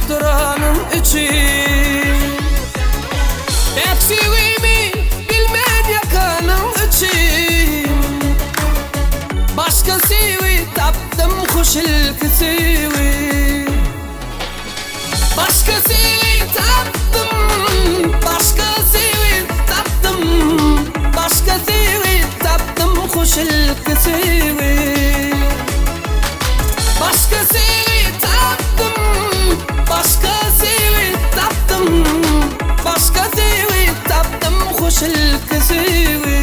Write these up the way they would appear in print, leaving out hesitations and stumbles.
duranym üçin. Päk söýgimi bilmän ýakanyň üçin. Başga söýgi tapdym hoş ilki söýgi. Başga söýgi tapdym, başga söýgi tapdym, başga söýgi tapdym hoş ilki söýgi. Başga söýgi tapdym, başga söýgi tapdym, başga söýgi tapdym hoş ilki söýgi.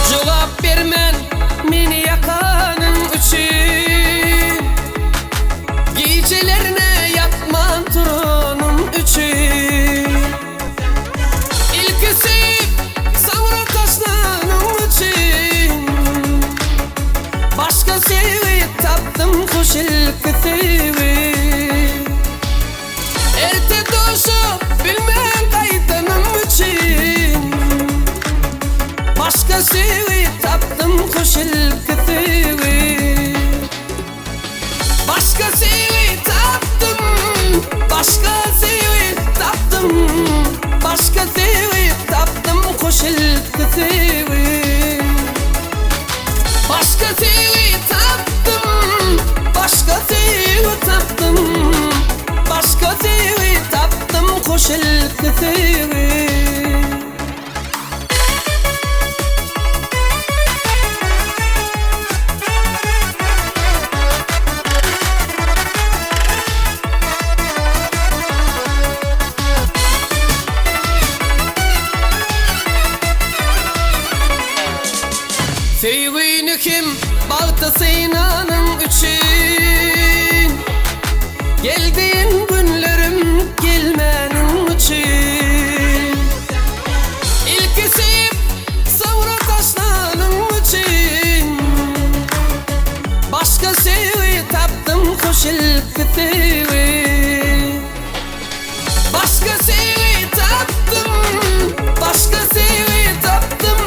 Jogap bermän meni ýakanyň üçin. Gijelerine ýatman turanym üçin. Ilki söýüp, soňra taşlanyň üçin. Başga söýgi tapdym hoş ilki söýgi. Erte duşup bilmän gaýdanym üçin. Başga söýgi tapdym hoş ilki söýgi. Başga söýgi tapdym, başga söýgi tapdym, başga söýgi tapdym hoş ilki söýgi. Başga söýgi tapdym, başga söýgi tapdym, başga söýgi tapdym hoş ilki söýgi. Söýgini kim bagta synanyň üçin, Geldiğin günlerim gelmäniň üçin. Ilki söýüp, soňra taşlanyň üçin. Başga söýgi tapdym hoş ilki söýgi. Başga söýgi tapdym, başga söýgi tapdym,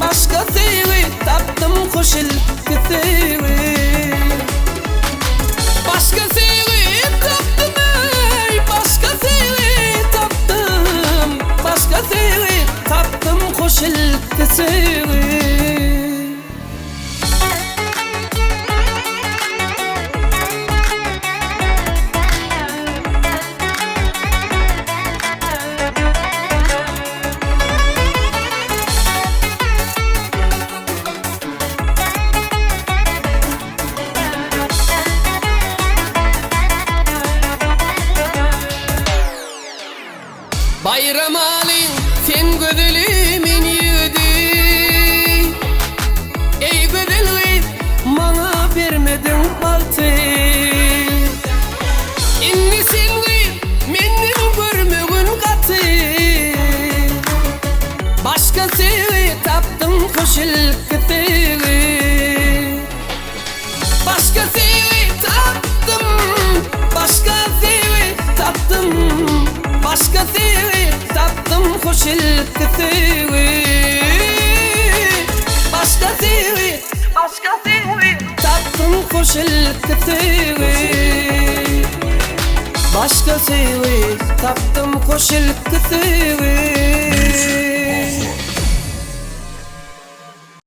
başga söýgi tapdym hoş ilki söýgi. Başga söýgi tapdym ey, başga söýgi tapdym, başga söýgi tapdym hoş ilki söýgi. Bayram alin sen gözelimin ýigidi. Ey gözel gyz maňa bermediň bagty. Indi sen gyz menden görmegin gaty. Başga söýgi tapdym hoş ilki söýgi. Başga söýgi tapdym, başga söýgi tapdym, başga söýgi tapdym hoş ilki söýgi. Başga söýgi, başga söýgi tapdym hoş ilki söýgi. Başga söýgi tapdym hoş ilki söýgi.